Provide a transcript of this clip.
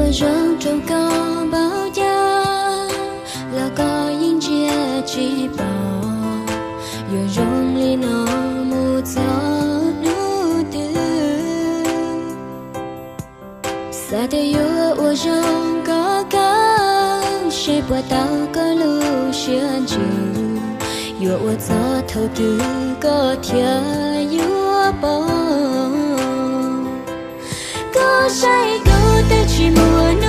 Ua zoo rau koj npaum cas los koj yeej ntsia tsis pom. Yuav zoo li no mus txog hnub twg? Xav tias yuav ua zoo koj kawg, seb puas tau koj lub siab ntsws. Yuav ua txog thaum twg koj thiaj yuav pom? Koj saib kuv twb tsis muaj